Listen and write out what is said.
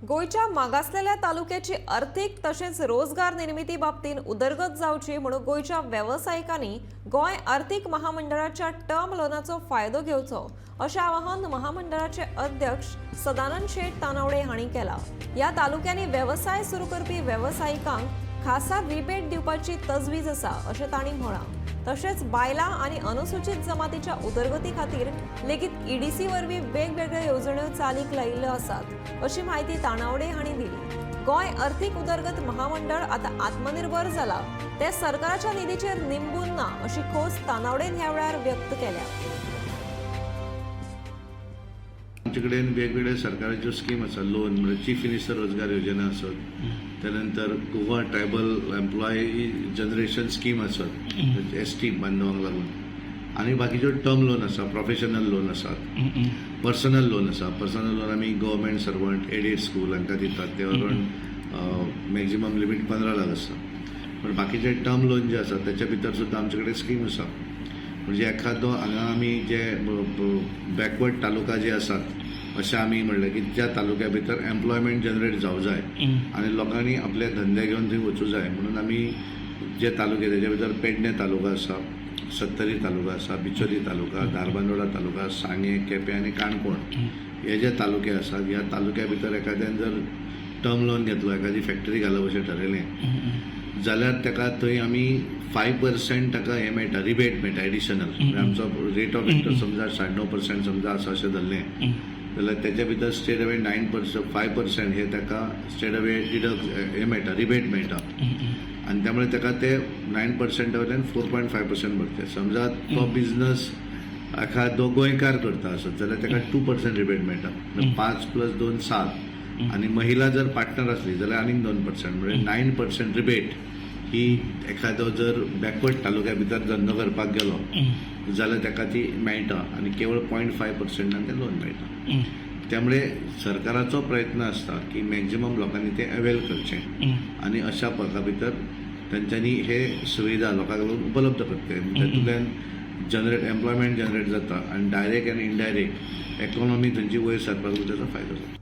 गोंयच्या मागासलेल्या तालुक्याची अर्थीक तशेंच रोजगार निर्मिती बाबतींत उदरगत जावची म्हणून गोंयच्या वेवसायिकांनी गोंय अर्थीक महामंडळाच्या टर्म लोनाचो फायदो घेवचो अशें आवाहन महामंडळाचे अध्यक्ष सदानंद शेट तानावडे हांणी केलां. ह्या तालुक्यांनी वेवसाय सुरू करपी वेवसायिकांक खासा रिबेट दिवपाची तजवीज आसा अशें तांणी म्हळां. तशेंच बायलां आनी अनुसूचित जमातीच्या उदरगती खातीर लेगीत ईडीसी वरवीं वेगवेगळ्यो येवजण्यो चालीक लायिल्ल्यो आसात अशी म्हायती तानावडे हांणी दिली. गोंय अर्थीक उदरगत महामंडळ आतां आत्मनिर्भर जाला, ते सरकाराच्या निधीचेर निंबून ना अशी खोस तानावडेन ह्या वेळार व्यक्त केल्या. आमचे कडेन वेगवेगळे सरकाराच्यो स्कीम आसा. लोन म्हणजे चीफ मिनिस्टर रोजगार योजना आसत, त्यानंतर Goa tribal employee generation scheme आसत, एस टी बांधवांक लागून, आनी बाकीच्यो टर्म लोन आसा, प्रोफेशनल लोन आसात, पर्सनल लोन आसा. पर्सनल लोन आमी गव्हर्मेंट सर्वंट, एडेड स्कूल हांकां दितात. ते अरावंड मॅक्झिमम लिमीट 15 लाख आसता. पण बाकीचे टर्म लोन जे आसा, त्याच्या भितर सुद्दां आमचे कडेन स्कीम आसा. म्हणजे एखादो हांगा आमी जे बॅकवर्ड तालुका जे आसात, अशें आमी म्हणलें की ज्या तालुक्या भितर एम्प्लॉयमेंट जनरेट जावं जाय आनी लोकांनी आपले धंदे घेवन थंय वचूं जाय म्हणून आमी जे तालुके, तेच्या भितर पेडणे तालुका आसा, सत्तरी तालुका आसा, बिचोली तालुका, धारबांदोडा तालुका, सांगें, केपें आनी काणकोण हे जे तालुके आसात, ह्या तालुक्या भितर एखाद्यान जर टर्म लोन घेतलो, एखादी फॅक्टरी घालप अशें ठरयलें जाल्यार ताका थंय आमी 5% ताका हें मेळटा, रिबेट मेळटा एडिशनल. म्हणजे आमचो रेट ऑफ इंट्रस्ट समजा 9.5% समजा आसा अशें धरलें जाल्यार तेच्या भितर स्ट्रेट अवे 9%, 5% हे ताका स्ट्रेट अवे डिडक्ट हे मेळटा, रिबेट मेळटा आनी त्यामुळे ताका ते 9%ा वयल्यान 4.5% भरचे. समजा तो बिझनस एखादो गोंयकार करता आसत जाल्यार ताका 2% रिबेट मेळटा. म्हणजे पांच प्लस दोन सात आनी महिला जर पार्टनर आसली जाल्यार आनीक 2%, म्हणजे 9% रिबेट ही एखादो जर बॅकवर्ड तालुक्या भितर धंदो करपाक गेलो जाल्यार ताका ती मेळटा आनी केवळ 0.5%न तें लोन मेळटा. त्यामुळे सरकाराचो प्रयत्न आसता की मॅक्झिमम लोकांनी ते अवेल करचें आनी अशा प्रका भितर तेंच्यांनी हे सुविधा लोकांक लागून उपलब्ध करचे. तातूंतल्यान जनरेट एम्प्लॉयमेंट जनरेट जाता आनी डायरेक्ट आनी इनडायरेक्ट इकॉनॉमी थंयची वयर सरपाक ताचो फायदो जाता.